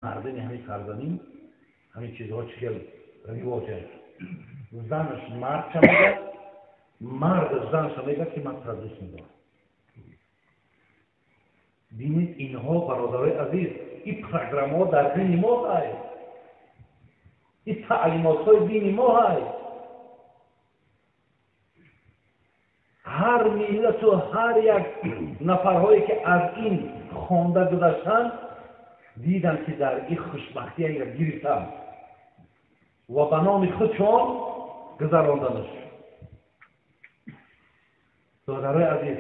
Мардуми ҳамин сарзамин ҳамин чизҳо чӣ хел ривоҷ аст. Занаш мардша мегӯяд, мард занша мегӯяд, ки ман тура дӯст медорам. Бинед, инҳо, бародарои азиз, ин программаҳо дар дини мо ҳай, ин таълимотҳои дини мо ҳай. Ҳар миллату ҳар як нафарҳое ки аз ин хонда гузаштанд, диданд, ки дар ин хушбахтия гирифтанд ва ба номи худшон гузаронданаш. Додарои азиз,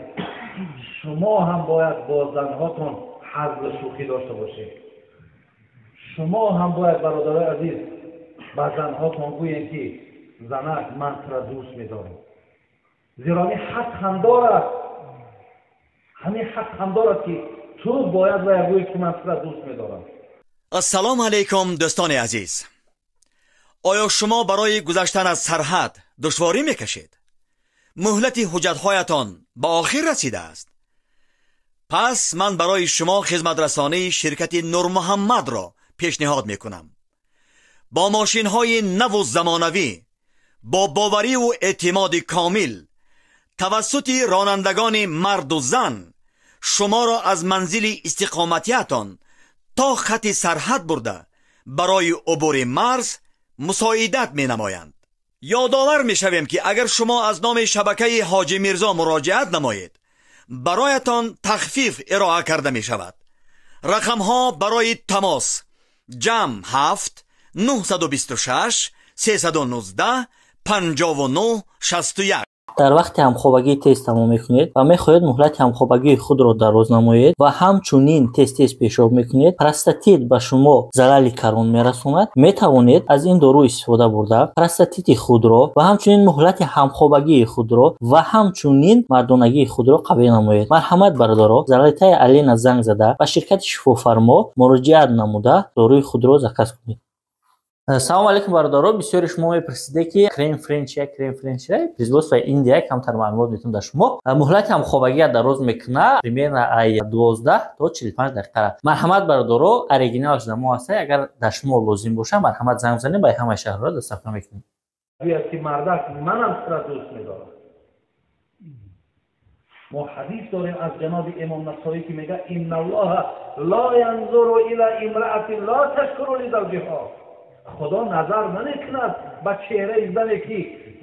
шумо ҳам бояд бо занҳотон ҳазлу шӯхӣ дошта бошед. Шумо ҳам бояд, бародарои азиз, ба занҳотон гӯед, ки занак, ман тура дӯст медорам. Зеро ҳамин ҳақ ҳам дорад, ҳамин ҳақ ҳам дорад, ки ту бояд вая гӯӣ, ки ман тура дӯст медорам. Ассалому алайкум, дӯстони азиз. Оё шумо барои гузаштан аз сарҳад душворӣ мекашед? Муҳлати ҳуҷҷатҳоятон ба охир расидааст? Пас ман барои шумо хизматрасонии ширкати Нурмуҳаммадро пешниҳод мекунам. Бо мошинҳои наву замонавӣ, бо бовариву эътимоди комил, тавассути ронандагони марду зан шуморо аз манзили истиқоматиятон то хати сарҳад бурда барои убури марз мусоидат менамоянд. Ёдовар мешавем, ки агар шумо аз номи шабакаи Ҳоҷи Мирзо муроҷиат намоед, бароятон тахфиф ироа карда мешавад. Рақамҳо барои тамос: ҷамъ 7 926 319 59 61. Дар вақти ҳамхобагӣ тез тамом мекунед ва мехоҳед муҳлати ҳамхобагии худро дароз намоед ва ҳамчунин тез-тез пешоб мекунед, простатит ба шумо залали карон мерасонад, метавонед аз ин дору истифода бурда простатити худро ва ҳамчунин муҳлати ҳамхобагии худро ва ҳамчунин мардонагии худро қавӣ намоед. Марҳамат, бародаро, Залитаи Алина занг зада ба ширкати Шифофармо муроҷиат намуда доруи худро заказ кунед. Салому алейкум, бародаро. Бисёри шумо мепурсиде, ки крем френ чия, крем френ чия. Производство Индия. Камтар маълумот метавон дар шумо. Муҳлати ҳамхобагия дароз мекуна, примерно ай 12 то 45 дақиқа. Марҳамат, бародаро, оригиналш дар мо ҳаста. Агар дар шумо лозим боша, марҳамат, занг занед, ба ҳамаи шаҳрҳо доставка мекунем. Гӯяд, ки мардак, манам тура дӯст медорам. Мо ҳадис дорем аз ҷаноби имом Насоӣ, ки мегӯяд: إن الله لا ينظر إلى امرأة لا تشكر لزوجها. Худо назар намекунад ба чеҳраи зане, ки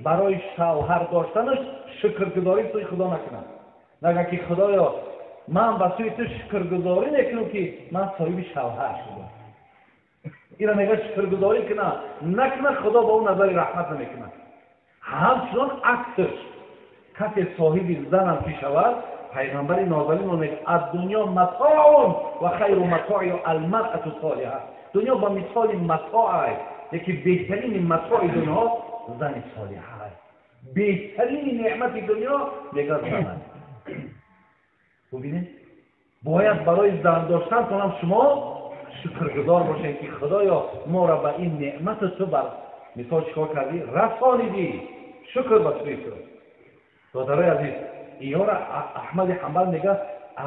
барои шавҳар доштанаш шукргузорӣ сӯи Худо накунад. Нага ки худоё, ман ба сӯи ту шукргузорӣ мекунам, ки ман соҳиби шавҳар шудам. Ира мега, шукргузорӣ куна накуна, Худо ба ӯ назари раҳмат намекунад. Ҳамчунон аксаш, касе соҳиби занам ки шавад, пайғамбари нозанин мегӯяд: الدنيا متاع وخير متاعها المرأة الصالحة. Дунё ба мисоли матоъ аст, яке беҳтарини матои дунё зани солиҳа аст. Беҳтарини неъмати дунё, мегӯяд, зан аст. Бубинед, бояд барои зан доштантонам шумо шукргузор бошед, ки худоё, моро ба ин неъмату ту бар мисол чикор кардӣ, расонидӣ, шукр ба сӯи ту. Додарои азиз, инҳоро Аҳмади Ҳамбал мегӯяд,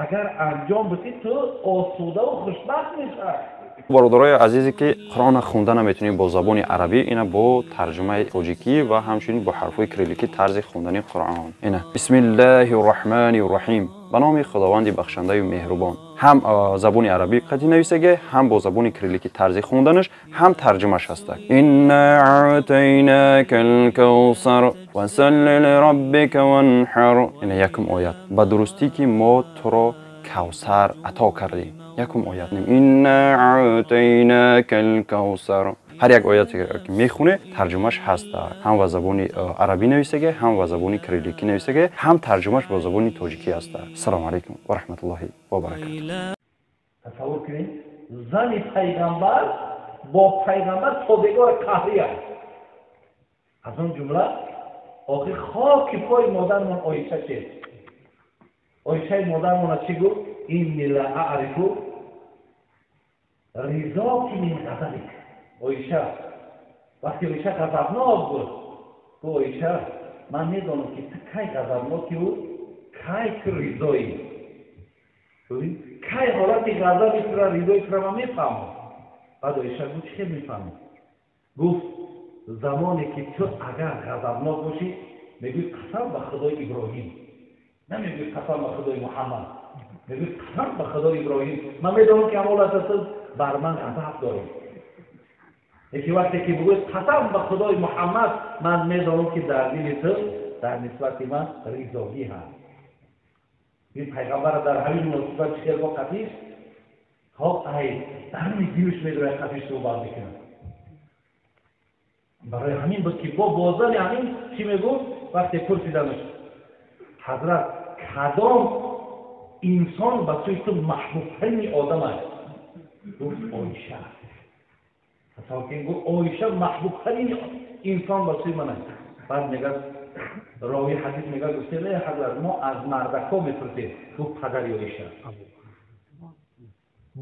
агар анҷом битӣ, ту осудаву хушбахт мешавӣ. Бародарои азизе, ки Қуръонро хонда наметавонед бо забони арабӣ, ина бо тарҷумаи тоҷикӣ ва ҳамчунин бо ҳарфҳои кирилликӣ тарзи хондани Қуръон. Ина: بسم الله الرحمن الرحيم, ба номи Худованди бахшандаю меҳрубон. Ҳам забони арабӣ қатъи нависаге, ҳам бо забони кирилликӣ тарзи хонданаш, ҳам тарҷумаш ҳаста. إنا أعطيناك الكوثر فصل لربك وانحر. Ина якум оят: ба дурустӣ, ки мо туро Кавсар ато кардем. Якум оят: إنا أعطيناك الكوثر. Ҳар як ояте ки мехоне, тарҷумаш ҳаст. Ҳам ба забони арабӣ нависаге, ҳам ба забони кирилликӣ нависаге, ҳам тарҷумаш бо забони тоҷикӣ ҳаста. Ассалому алайкум ва раҳматуллоҳи ва баракату. Тасаввур кунед, зани пайғамбар бо пайғамбар собиқаи қаҳрӣ аст. Аз он ҷумла охир хоки пои модармон Оиша чист? Оишаи модармона чӣ гуфт? إني لأعرف رضاك من غضبك. Оиша, вақте Оиша ғазабнок буд, гуфт: оиша, ман медонам, ки ту кай ғазабнокиву кай ту ризоӣ, кай ҳолати ғазаби тура, ризои тура ман мефаҳмам. Баъд Оиша гуфт: чӣ хел мефаҳмӣ? Гуфт: замоне ки ту агар ғазабнок бошӣ, мегӯӣ қасам ба худои Иброҳим, намегӯӣ қасам ба худои Муҳаммад, мегӯӣ қасам ба худои Иброҳим. Ман медонам ки ҳамон лаҳза ту бар ман ғазаб дорӣ. Яке вақте ки бигӯӣ қасам ба худои Муҳаммад, ман медонам ки дар дили ту дар нисбати ман ризогӣ ҳаст. Ин пайғамбарро дар ҳамин муносибат чӣ хел бо қатиш хоб ай дар ҳамин дилш медорад, қатиш суҳбат мекунад. Барои ҳамин буд ки бо бозани ҳамин чӣ мегуфт? Вақте пурсиданаш: ҳазрат, кадом инсон ба сӯи ту маҳбубтарини одам аст? Гуфт: Оиша. Тасаввур кунед, гуфт: Оиша маҳбубтарини инсон ба сӯи ман аст. Баъд мегӯяд ровии ҳадис, мегӯяд: гуфтем, эй ҳазрат, мо аз мардакҳо мепурсем. Гуфт: падари Оиша.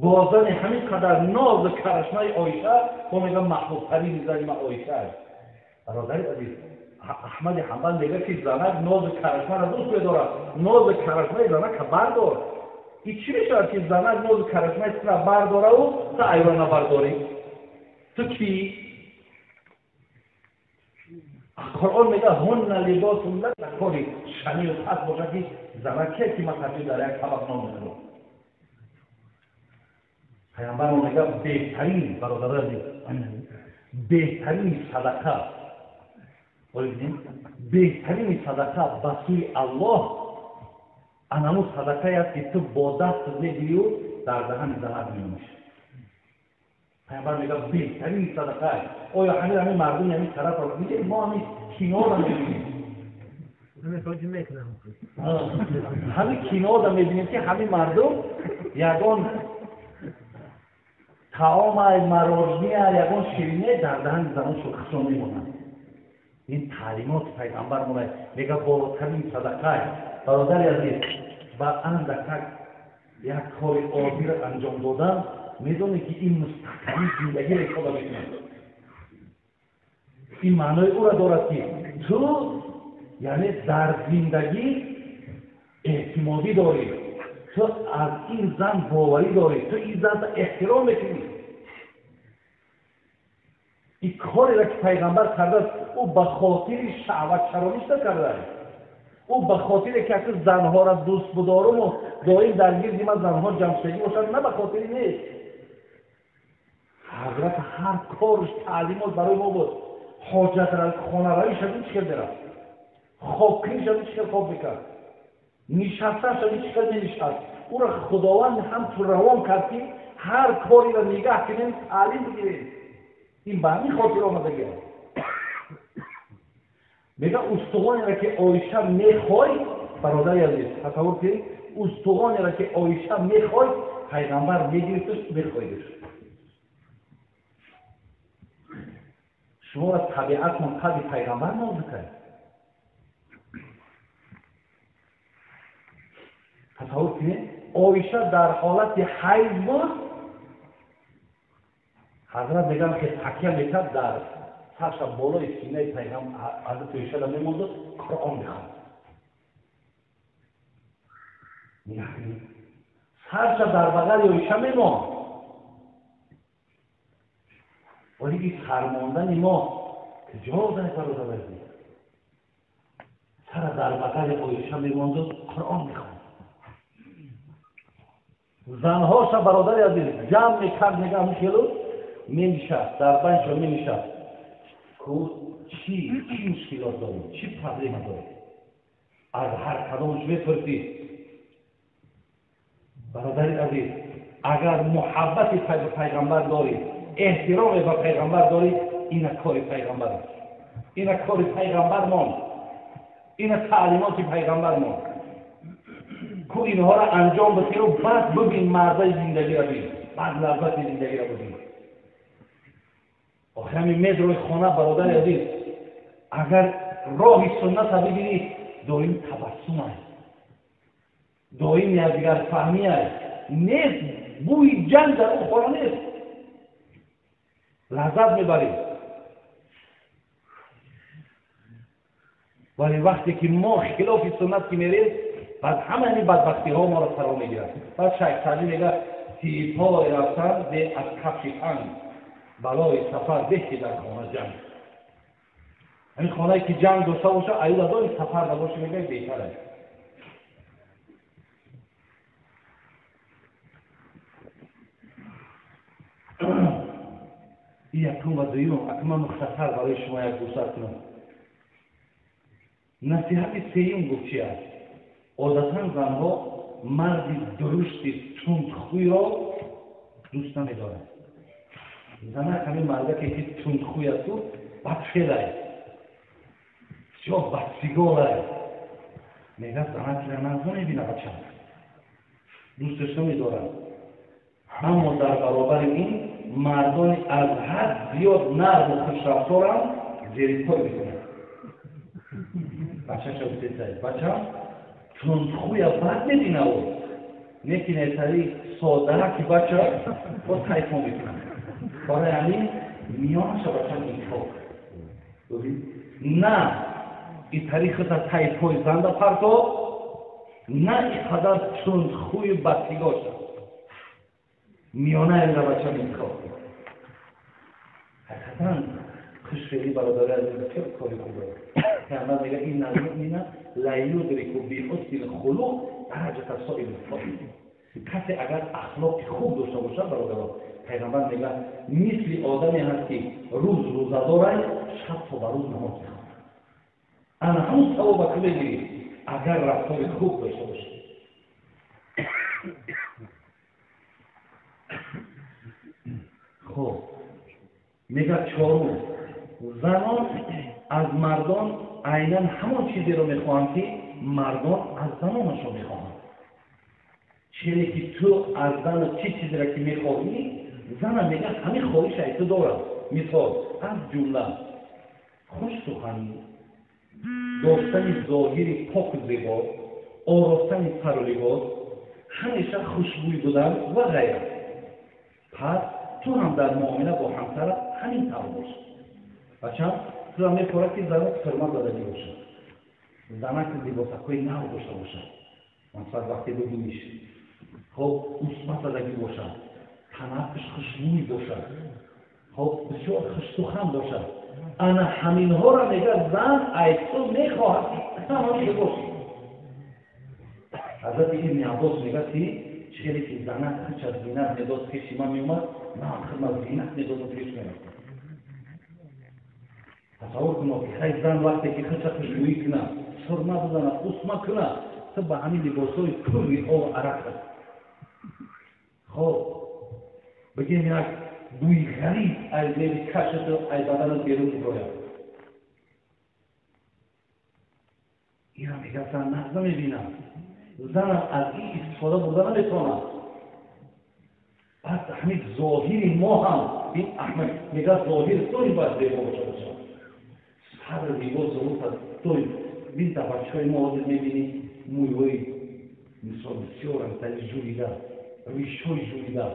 Бозани ҳамин қадар нозу карашмаи Оиша, мо мегӯям маҳбубтарини зани ман Оиша аст. Бародари азиз, Аҳмади Ҳанбал мегӯяд ки занак нозу карашмаро дӯст медорад, нозу карашмаи занака бардор. И чӣ мешавад ки занак нозу карашмаи тура бардораву ту айро набардорӣ? Ту кӣ? Қуръон мегӯяд: ҳунна либосун лак. Кори шанию пас бошад ки занак ке ки ман тасвир дар як табақ нон мехӯрам. Пайғамбармо мегӯяд: беҳтарин, бародарои азиз, беҳтарини садақа, беҳтарини садақа ба сӯи Аллоҳ анану садақае аст ки ту бо даст мегирию дар даҳани занак меониш. Пайғамбар мегӯяд: беҳтарини садақа. Оё ҳамин мардуми ҳамин тарафро дидем? Мо ҳамин киноро мебинем, ҳамин кинода мебинем ки ҳамин мардум ягон таомай, мороженое, ягон ширине дар даҳани занон шухшон мемонанд. Ин таълимоти пайғамбар монад, мега болотарин садақай. Бародари азиз, ба андакак як кори оддиро анҷом додан, медонед ки ин мустаҳкамии зиндагиро ифода мекунад. Ин маънои ӯро дорад ки ту яъне дар зиндагӣ эътимодӣ дорӣ, ту аз ин зан боварӣ дорӣ, ту ин занро эҳтиром мекунӣ. Ин кореро ки пайғамбар кардааст, ӯ ба хотири шаҳватчарониш накардааст, ӯ ба хотире ки аку занҳоро дӯст будоруму доим дар гирди ман занҳо ҷамъшавӣ бошад, на, ба хотири нест. Ҳазрат ҳар корш таълимот барои мо буд. Ҳоҷат хонаравӣ шади чӣ хел мерафт, хобкунӣ шади чӣ хел хоб мекард, нишастан шади чӣ хел менишаст. Ӯро Худованд ҳамчун равон кард ки ҳар кореро нигаҳ кунем, таълим бигирем. Ин ба ҳамин хотир омадагӣ аст. Мега устухонеро ки Оиша мехоҳ, бародари азиз, тасаввур кунед, устухонеро ки Оиша мехоҳ, пайғамбар мегирифташ, мехоҳидаш. Шуморо табиатон қадри пайғамбар нозук аст. Тасаввур кунед, Оиша дар ҳолати ҳайз буд, ҳазрат мегӯянд ки такя мекард, дар сарша болои синаи ҳазрати Оишаро мемонду, Қуръон мехонд. Нигоҳ кунед, сарша дар бағали Оиша мемонд. Вале ин сармондани мо куҷо дай, бародар азиз? Сара дар бағали Оиша мемонду, Қуръон мехонд. Занҳоша, бародари азиз, ҷамъ мекард, мегӯям хелу менишаст дар байншон, менишаст: ку чӣ мушкилот дорем, чӣ проблема дорем? Аз ҳар кадомш мепурсид. Бародари азиз, агар муҳаббати ба пайғамбар дорӣ, эҳтироме ба пайғамбар дорӣ, ина кори пайғамбар аст, ина кори пайғамбармон, ина таълимоти пайғамбармон. Ку инҳоро анҷом бихиру баъд бибин маззаи зиндагиро, бин, баъд лаззати зиндагиро бибин. Охир ҳамин медрои хона, бародари азиз, агар роҳи сунната бигирӣ, доим табассум аст, доим якдигарфаҳмӣ аст, нест бӯи ҷанг дар он хона, нест, лаззат мебарӣ. Вале вақте ки мо хилофи суннат ки мерем, баъд ҳама ин бадбахтиҳо моро фаро мегирад. Баъд Шайх Саъдӣ мегӯяд: тирпой рафтан бе аз кафши танг. Балои сафар беҳ ки дар хона ҷанг. Ҳамин хонае ки ҷанг дошта боша, аюда доим сафар набоши, мегӯяд беҳтар аст. Ин якум ва дуюм. Акун ман мухтасар барои шумо як гӯшат кунам. Насиҳати сеюм гуфт чи аст? Одатан занҳо марди дурушти тундхӯйро дӯст намедоранд. Занак ҳамин мардаке ки тундхӯй асту бадфелай, бисёр бадсиголай, мегӯяд занакира нағз намебина, бачам дӯсташ намедорад. Аммо дар баробари ин мардони аз ҳад зиёд нарму хушрафторам зери пой мекунад. Бачаша гуфтесай, бачам тундхӯя бад мебинаву, лекин этари содараки бача боз тайфон мекунад. Барои ҳамин миёнаша бачам интихоб. На итари хута тайфои занда парто, на иқадар тундхӯю бадсигоша. Миёнаеро бачам интихоб кун. Ҳақиқатан хушфеълӣ, бародари азиз, бисёр кори хуб аст. Пайғамбар мегӯяд: инна алмӯмина ла юдрику биҳусни лхулуқ дараҷата соиби соим. Касе агар ахлоқи хуб дошта бошад, бародарон, пайғамбар мегӯяд мисли одаме ҳаст ки рӯз рӯзадорад, шаб то ба рӯз намоз мехонад. Ана ҳамун савоба ки мегирӣ агар рафтори хуб дошта бошӣ. Хуб, мегӯяд чорум, занон аз мардон айнан ҳамон чизеро мехоҳанд ки мардон аз занонашон мехоҳанд. Чизе ки ту аз зана чӣ чизеро ки мехоҳӣ, зана мегӯяд ҳамин хоҳиша аз ту дорад. Мисол, аз ҷумла хушсуханӣ, доштани зоҳири поку зебо, оростани сару либос, ҳамеша хушбӯй будан ва ғайра. Пас ту ҳам дар муомила бо ҳамсарат ҳамин тавр бош. Бачам, ту ҳам мехоҳад ки занак сирма задагӣ бошад, занак либосакҳои нав дошта бошад, масалан вақте бибиниш, хоб усма задагӣ бошад, танафш хушбӯй бошад, хоб бисёр хушсухан бошад. Ана ҳаминҳоро мегӯяд зан ай ту мехоҳад ки ҳамин бошӣ. Ҳазрати Ибни Аббос мегӯяд ки чизе ки занак худша зинат медод пеши ман меомад, ман худма зинат медодам пеш мерафтам. Тасаввур кун, ки хай зан вақте ки худша хушбӯӣ кунад, сурма бизанад, усма кунад, ту ба ҳамин либосҳои пурри об арақ аст. Хоб бигем як бӯи ғариб аз зери кашату аз баданат берун меброяд. Инро мегӯяд зан нағз намебинад. Занам аз ин истифода бурда наметавонад. Пас ҳамин зоҳири мо ҳам ин аҳмад мегӯяд зоҳир доим бояд зебо бошад. Сабр либос зуруф аст доим. Бин дар бачаҳои мо ҳозир мебинӣ мӯйҳои мисол бисёр антали журида, ришҳои журида.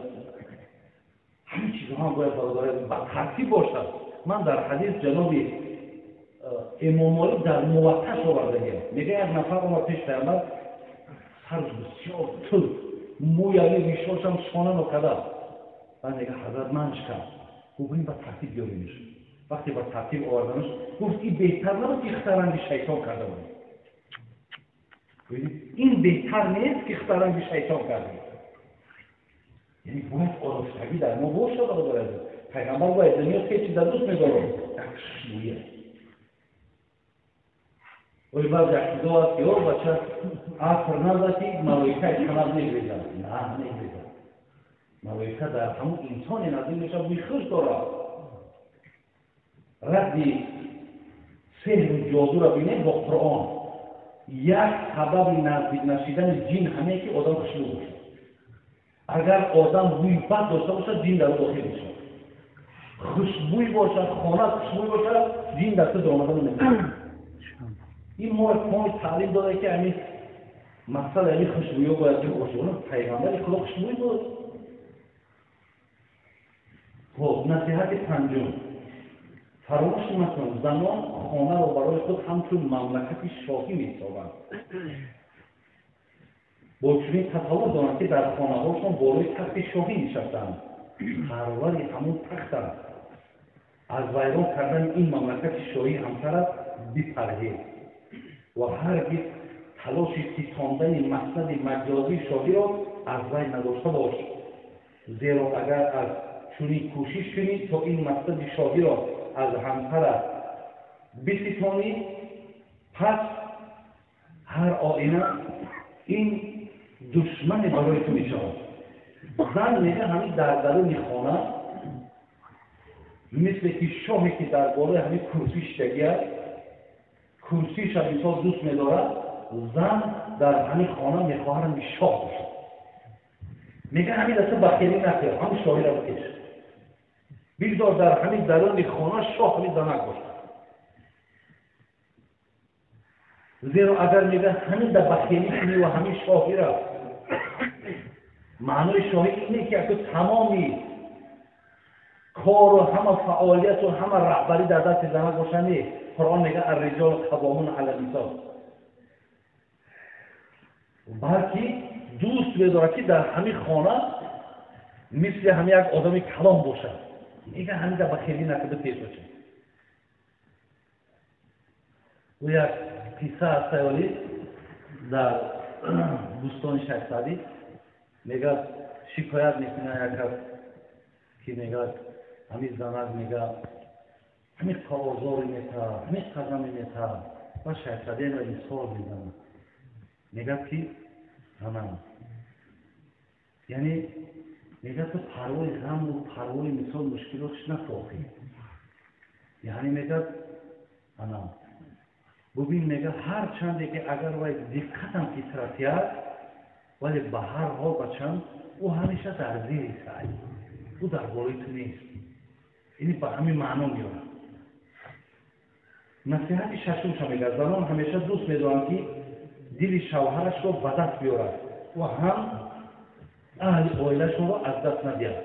Ҳамин чизҳо ҳам бояд бародари ба тартиб бошад. Ман дар ҳадис ҷаноби Имом Молик дар Муватташ овардагиам. Мегӯяд як нафар омад пеш пайғамбар, сарш бисёр тунд, мӯяви ришошам шона нокарда. Баъд мегӯяд ҳазрат манш кард. Гуфт ин ба тартиб биёримш. Вақте ба тартиб оварданаш, гуфт ин беҳтар набуд ки хитаранги шайтон карда будем. Ин беҳтар нест ки хитаранги шайтон карда. Яъне бояд оростагӣ дар мо бошад, бародари азиз. Пайғамбар бояд дунё се чиза дӯст медорад. Як хушбӯя. Оли баъзе ақидо аст ки о бача аср назад ки малоикаи канаб мегрезад. На, намегрезад. Малоика дар ҳамун инсоне наздик мешавад, бӯи хуш дорад. Радди сеҳру ҷодуро бинед бо Қуръон. Як сабаби наздик нашидани ҷин ҳамее ки одам хушбӯ бошад. Агар одам бӯи бад дошта бошад, ҷин дар ӯ дохил мешавад. Хушбӯй бошад, хона хушбӯй бошад, ҷин дар ту даромада наметавонад. Ин моро мо таълим дода ки ҳамин мақсад ҳамин хушбӯйҳо бояд ҷо бошад. Пайғамбари Худо хушбӯй буд. Хоб, насиҳати панҷум. Фаромӯш накун, занон хонаро барои худ ҳамчун мамлакати шоҳӣ меҳисобанд. Бо чунин тасаввур доранд ки дар хонаҳошон болои тахти шоҳӣ нишастаанд. Сарвари ҳамун тахтам. Аз вайрон кардани ин мамлакати шоҳии ҳамсарат бипарҳез ва ҳаргиз талоши ситондани мақсади маҷозии шоҳиро аз вай надошта бош. Зеро агар аз чунин кӯшиш кунӣ, то ин мақсади шоҳиро аз ҳамсарат биситонӣ, пас ҳар оина ин душмане барои ту мешавад. Зан мега ҳамин дар даруни хона мисле ки шоҳе ки дар болои ҳамин курсӣ шиштагиаст, курсиша мисол дӯст медорад, зан дар ҳамин хона мехоҳад ҳамин шоҳ бошад. Мега ҳамин даста бахелӣ накар, ҳамин шоҳиро бикеш. Бигзор дар ҳамин даруни хона шоҳ ҳамин занак бошад. Зеро агар мега ҳамин да бахелӣ кунӣ ва ҳамин шоҳира, маънои шоҳӣ ине ки аку тамоми кору ҳама фаъолияту ҳама раҳбарӣ дар дасти занак боша, не. Қуръон мега арриҷолу қаввомуна ала нисо, балки дӯст медорад ки дар ҳамин хона мисли ҳамин як одами калон бошад. Мега ҳамин да бахелӣ накарда пеш бошад. Ӯ як қисса аз саёлӣ дар бӯстони Шайх Саъдӣ мега шикоят мекунад як кас ки мега ҳамин занак мега ҳамин озоре метаҳад, ҳамин қадаме метаҳад. Ва Шайх Саъдӣ инро мисол мезанад. Мегӯяд ки ана, яъне мегӯяд ту парвои ғаму парвои мисол мушкилотш насохӣ. Яъне мегӯяд ана бубин, мегӯяд ҳар чанде ки агар вай диққатам фитратият, вале ба ҳар ҳол бачам ӯ ҳамеша дар зери сай, ӯ дар болои ту нест. Ини ба ҳамин маъно меорад. Насиҳати шашумша мегӯяд занон ҳамеша дӯст медоранд ки дили шавҳарашро ба даст биёрад ва ҳам аҳли оилашонро аз даст надиҳад.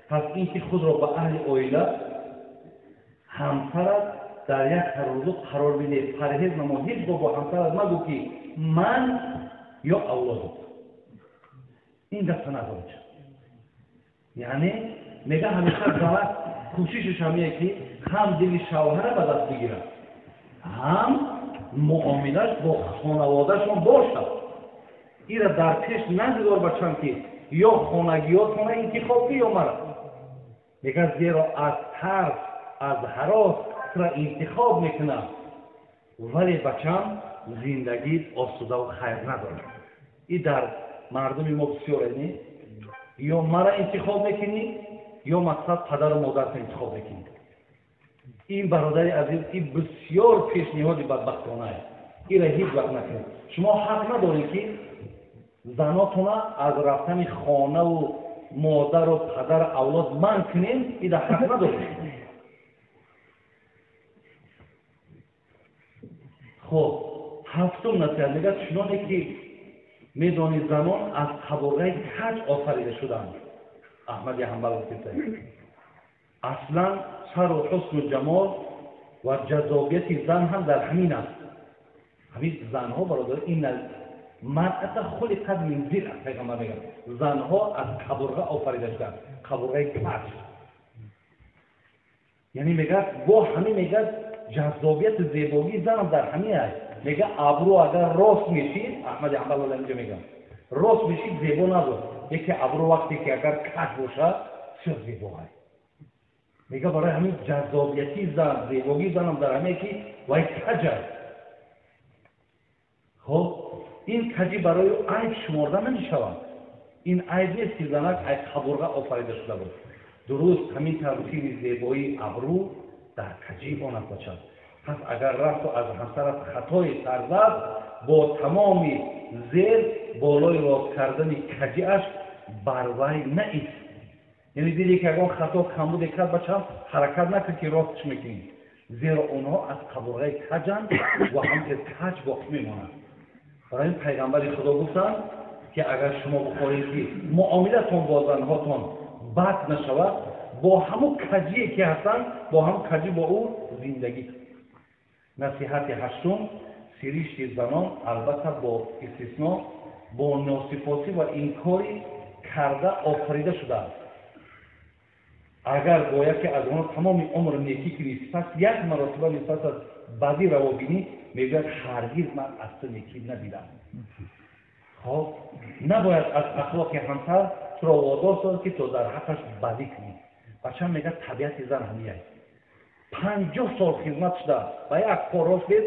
Пас ин ки худро ба аҳли оила ҳамсарат дар як тарозу қарор бидеҳ, парҳез намо, ҳеҷ гоҳ бо ҳамсарат магӯ ки ман ё авлодат. Ин гапа надорад. Яъне мега ҳамеша занак кӯшишаш ҳамие ки ҳам дили шавҳара ба даст бигирад, ҳам муомилаш бо хонаводашон бошад. Ира дар пеш нагузор бачам ки ё хонагиётона интихоб ки ё мара. Мега зеро аз тарс, аз ҳарос тура интихоб мекунад, вале бачам зиндагӣ осудаву хайр надорад. И дар мардуми мо бисёре не? Ё мара интихоб мекунӣ, ё мақсад падару модарро интихоб мекунӣ. Ин бародари азиз, ин бисёр пешниҳоди бадбахтонае. Ира ҳеҷ вақт накунед. Шумо ҳақ надоред ки занотона аз рафтани хонаву модару падару авлод манъ кунед, ира ҳақ надоред. Хоб, ҳафтум насиҳат мегӯяд чуноне ки медонӣ занон аз қабурғаи каҷ офарида шуданд. Аҳмади Ҳанбал гуфта аслан сару ҳусну ҷамол ва ҷазобияти зан ҳам дар ҳамин аст. Ҳамин занҳо бародар, ин маръата хулиқат мин зир, пайғамбар мегӯяд занҳо аз қабурға офарида шуданд, қабурғаи каҷ. Яъне мегӯяд бо ҳамин мегӯяд ҷазобияту зебогии занам дар ҳамин аст. Мегӯяд абрӯ агар рост мешид, Аҳмади Ҳанбал инҷо мегӯяд рост мешид зебо набуд, яке абрӯ вақте ки агар каҷ бошад бисёр зебо аст. Мегӯяд барои ҳамин ҷазобияти зан, зебогии занам дар ҳамин ки вай каҷ аст. Хоб, ин каҷӣ барои айб шуморда намешавад. Ин айб нест ки занак ай қабурға офарида шуда буд. Дуруст ҳамин тавр сири зебоии абрӯ дар каҷии он аст бача. Пас агар рафту аз ҳамсарат хатое сар зад, бо тамоми зер болои рост кардани каҷиаш бар вай наист. Яъне диде ки ягон хато камбуде кард бачам, ҳаракат накун ки ростш мекунӣ, зеро онҳо аз қабурғаи каҷанд ва ҳамчунин каҷ боқӣ мемонанд. Барои ин пайғамбари Худо гуфтанд ки агар шумо бихоҳед ки муомилатон бо занҳотон бад нашавад, бо ҳамун каҷие ки ҳастанд, бо ҳамун каҷӣ бо ӯ зиндагӣ. Насиҳати ҳаштум, сиришти занон албатта бо истисно бо носипосӣ ва инкори карда офарида шудааст. Агар бо яке аз онҳо тамоми умр некӣ кунӣ, сипас як маротиба нисбат аз бадӣ раво бинӣ, мегӯяд: ҳаргиз ман аз ту некӣ надидам. Хоб, набояд аз ахлоқи ҳамсар туро водор созад, ки то дар ҳаққаш бадӣ кунӣ. Бачам, мегӯяд, табиати зан ҳамияй. 50 сол хизмат шуда, ба як кор рост бес,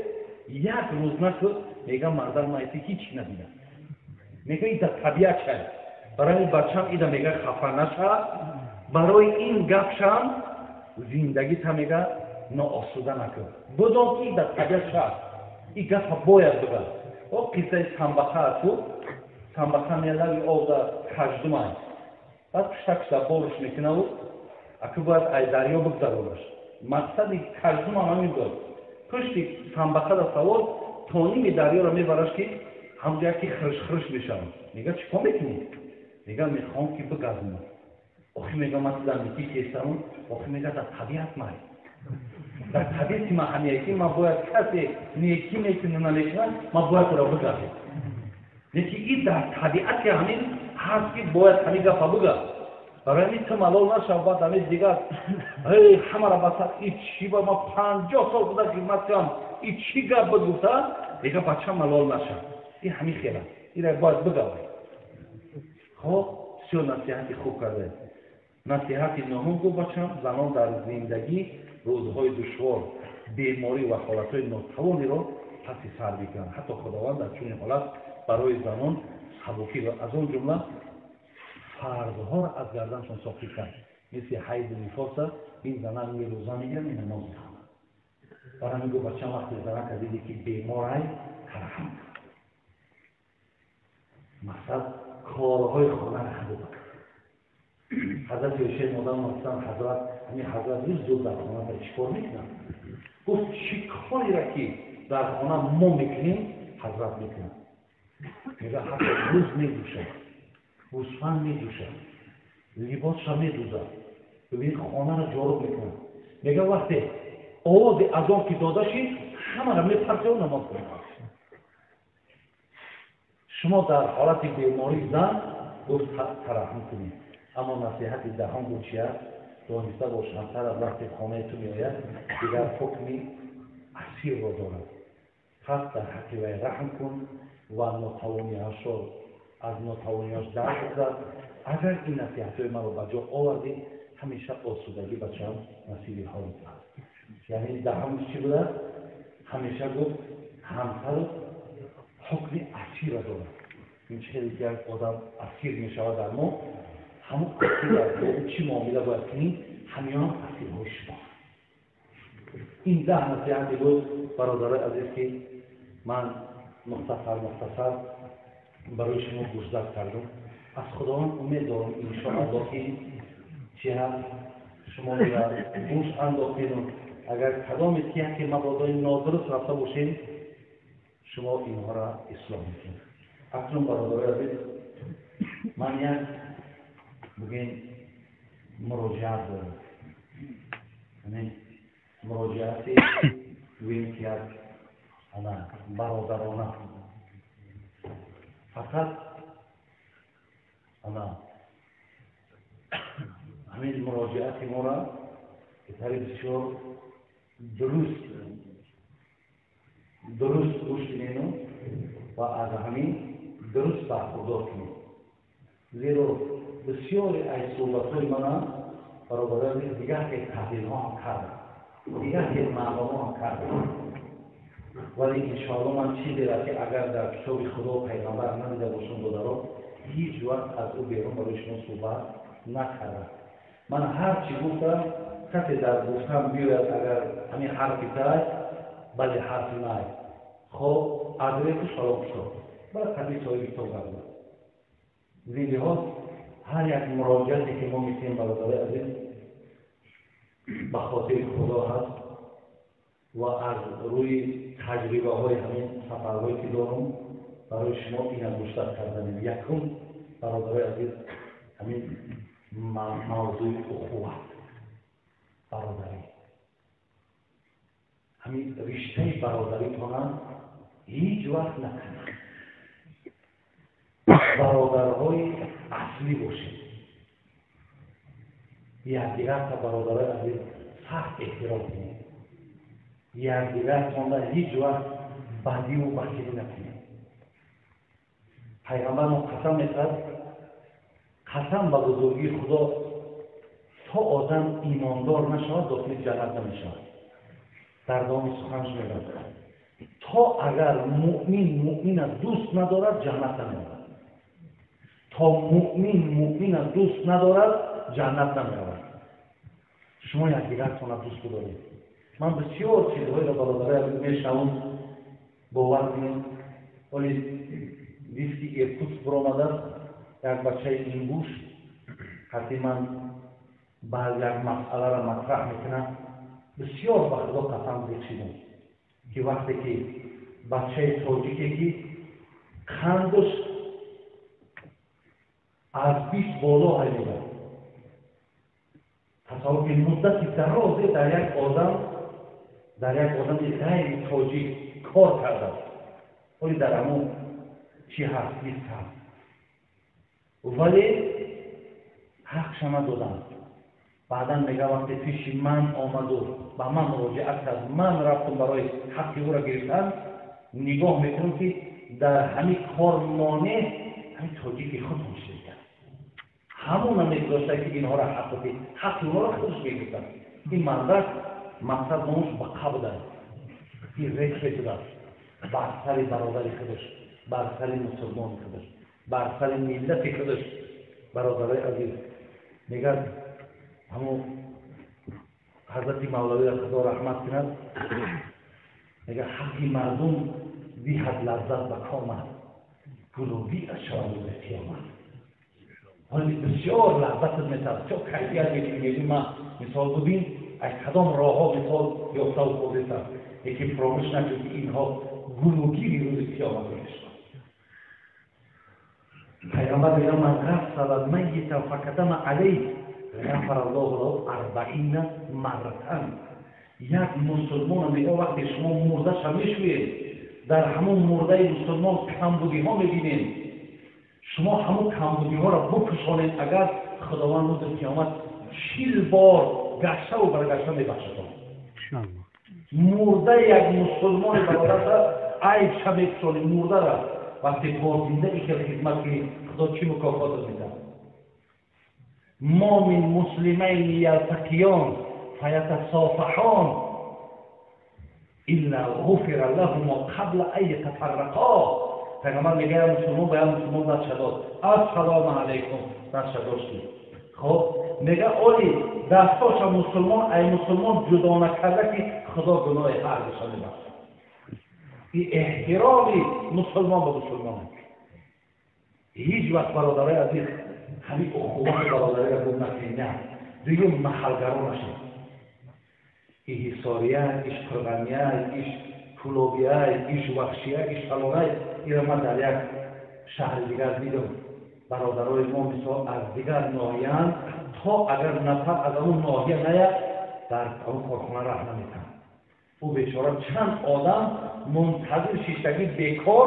як рӯз нашуд, мега: мардам, ман ҳеҷ надидам. Мега, ин дар табиат шай. Барои бачам ида мега, хафа наша, барои ин гапшам зиндагита, мега, ноосуда накун. Бидон, ки дар табиат ша и гапа бояд бигӯ. О, қиссаи самбаха асту. Самбаха мелави овда каждумай, баъд пуштакшда борш мекунаву аку бояд ай дарё бигзаронаш. Мақсади каждумам ҳамин буд. Пушти самбахада савор то ними дарёро мебараш, ки ҳамҷо яки хирш-хирш мешавад. Мега: чӣ кор мекунӣ? Мега: мехоҳам, ки бигазонам. Охи, мега, ман дар некӣ кестам. Охи, мега, дар табиат май, дар табиати ман ҳамяе, ки ман бояд касе некӣ мекунӣ, намекунад, ман бояд ӯро бигазем. Леки и дар табиати ҳамин ҳаст, ки бояд ҳамин гапа бигӯ. Барои ҳамин ту малол нашав. Баъд ҳамин дигар ҳамара баса и чӣ ба ман 50 сол буда хизмат кардам, и чӣ гап буд гуфта, мега, бача, малол нашав, и ҳамин хел аст, ира бояд бигавай. Хоб, бисёр насиҳати хуб карда. Насиҳати нуҳум гуфт: бачам, занон дар зиндагӣ рӯзҳои душвор, беморӣ ва ҳолатҳои нотавониро паси сар мекунанд. Ҳатто Худованд дар чунин ҳолат барои занон сабукӣ, аз он ҷумла фарзҳоро аз гарданшон соқит кард, мисли ҳайду нифоса. Ин занак не рӯза мегирад, не намоз мехонад. Барои ҳамин гуфт: бачам, вақте занака дидӣ, ки беморай, тараҳам, мақсад корҳои хонаро хабу бакун. Ҳазрати Оишаи модарам гуфтанд: ҳазрат, ҳамин ҳазрат рӯз зуд дар хона чӣ кор мекунад? Гуфт: чӣ кореро, ки дар хона мо мекунем, ҳазрат мекунад. Мега, ҳатто рӯз медӯшад, гӯсфанд медӯшад, либосша медӯзад, бибинед, хонаро ҷоруб мекунад. Мега, вақте овози азон ки дода шид, ҳамаро мепартеу намоз мехонад. Шумо дар ҳолати бемории зан, гуфт, тараҳҳум кунед. Аммо насиҳати даҳум гуфт чи аст? Дониста бош, ҳамсарат вақте хонаи ту меояд, дигар ҳукми асирро дорад. Пас дар ҳаққи вай раҳм кун ва нотавониҳашро аз нотавониҳош дар бигзар. Агар ин насиҳатҳои маро ба ҷо овардӣ, ҳамеша осудагӣ, бачаам, насиби ҳолат аст. Яъне даҳамш чӣ будааст? Ҳамеша, гуфт, ҳамсару ҳукми асира дорад. Ин чӣ хеле як одам асир мешавад дар мо, ҳамон асир бо ӯ чӣ муомила бояд кунӣ, ҳамён асирҳои шумо. Ин 10 насиҳате буд, бародарои азиз, ки ман мухтасар мухтасар барои шумо гӯшзад кардам. Аз Худованд умед дорам, иншоалло, ки чи ҳаст, шумо гӯш андохтеду агар кадоме ки яке мабодои нодуруст рафта бошем, шумо инҳоро ислоҳ мекунед. Акнун, бародарои азиз, ман як бугем муроҷиат дорам, муроҷиати гӯем, ки як ана бародарона фақат. Ана ҳамин муроҷиати моро писари бисёр дуруст дуруст гӯш кунену ва аз ҳамин дуруст бархурдор кунед, зеро бисёре аз суҳбатҳои мана, бародарони, дигар хел таҳлилҳо ҳам кардам, дигар хел маъноҳо ҳам кардам. Вале иншоалло ман чизеро, ки агар дар китоби Худо, пайғамбар надида бошам, додаро, ҳеҷ вақт аз ӯ берун барои шумо суҳбат накардам. Ман ҳар чӣ гуфтам, касе дар гуфтам биёяд, агар ҳамин ҳарфи тай, бале, ҳарфи май, хоб адреку салом китоб баъд ҳамин соҳиби китоб гардад. Зин лиҳоз ҳар як муроҷиате, ки мо мекунем, бародарои азиз, ба хотири Худо ҳаст ва аз рӯи таҷрибаҳои ҳамин сафарҳое, ки дорум, барои шумо ина гӯштар карданем. Якум, бародарои азиз, ҳамин мавзӯи ухуват, бародарӣ, ҳамин риштаи бародаритона ҳеҷ вақт накунад. Бародарҳои аслӣ бошед. Якдигарта, бародарои азиз, сахт эҳтиром кунед. Якдигартонда ҳеҷ вақт бадиву бахилӣ накунед. Пайғамбармон қасам мехӯрад, қасам ба бузургии Худо, то одам имондор нашавад, дохили ҷаннат намешавад. Дар давоми суханаш мегӯяд: то агар муъмин муъмина дӯст надорад, ҷаннат намеравад. То муъмин муъмина дӯст надорад, ҷаннат намеравад. Шумо якдигартона дӯст бидоред. Ман бисёр чизҳоеро, бародарои азиз, мешавам, бовар кунед. Оли диски Иркутск биромадааст, як бачаи ингуш ҳатти ман баъз як масъаларо матраҳ мекунам. Бисёр ба Худо қасам зиқ шидам, ки вақте ки бачаи тоҷике, ки қандаш аз 20 боло ҳаймеда, тасаввур кунед, муддати дарозе дар як одами ғайри тоҷик кор кардааст, оли дар ҳамон чӣ ҳаст, 20 ҳаст, вале ҳақша надоданд. Баъдан мега, вақте пеши ман омаду ба ман муроҷиат кард, ман рафтам барои ҳаққи ӯро гирифтан. Нигоҳ мекунам, ки дар ҳамин кор монеъ ҳамин тоҷики худам шида. Ҳамона мегузошта, ки инҳоро ҳаққи ҳаққи онҳоро худаш мегирифтанд. Ин мардак мақсад номуш ба қабда ин рехе шудааст бар сари бародари худаш, бар сари мусулмони худаш, бар сари миллати худаш. Бародарои азиз, мегӯяд ҳамун ҳазрати Мавлавиро Худо раҳмат кунад, мегӯяд: ҳаққи мардум диҳад лаззат ба комат, гулӯгир шавад рӯзи қиёмат. Ҳоли бисёр лаззатат метавад, бисёр кайфият мекунӣ. Мегӯӣ: ман мисол бубин, аз кадом роҳҳо мисол ёфтаву хӯрдистам. Лекин фаромӯш накун, ки инҳо гулӯгири рӯзи қиёмат мешаванд. Пайғамбар мегӯяд: ман ғассала майита факатама алайҳ, ғафара Аллоҳу лаҳу 40 марратан. Як мусулмона, мега, вақте шумо мурдаша мешӯед, дар ҳамон мурдаи мусулмон камбудиҳо мебинед, шумо ҳамон камбудиҳоро бупӯшонед агар, Худованд рӯзи қиёмат 40 бор гаштаву баргашта мебахшадон. Мурдаи як мусулмони бародарша айбша мепӯшонӣ, мурдара вақте бо зинда и хел хизмат кунӣ, Худо чӣ мукофотат медиҳад? Ма мин муслимайни ялтақиён фаятасофаҳон илла ғуфира лаҳума қабла ан ятафаррақо. Пайғамбар мегӯяд: мусулмон ба як мусулмон дастша дод, ассалому алайкум, дастша доштӣ. Хоб, мега, оли дастоша мусулмон ай мусулмон ҷудо накарда, ки Худо гуноҳи ҳар душа мебахшад. И эҳтироми мусулмон ба мусулмон. Ҳеҷ вақт, бародарои азиз, ҳамин ухувати бародариро гум накунед. На, дуюм, маҳалгаро нашед. И Ҳисория, иш Қурғания, иш Кулобия, иш Вахшия, иш фалонай. Ира ман дар як шаҳри дигар дидам, бародарои мо мисол аз дигар ноҳияанд, то агар нафар аз ҳамун ноҳия наяд, дар ҳамун корхона раҳ наметаҳанд. Ӯ бечора чанд одам мунтазир шиштагӣ бекор,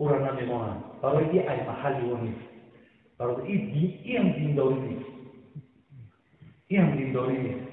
ӯро намемонанд, барои и ай маҳалли ӯ нест. Барои иам диндорӣ нест, иам диндорӣ нест.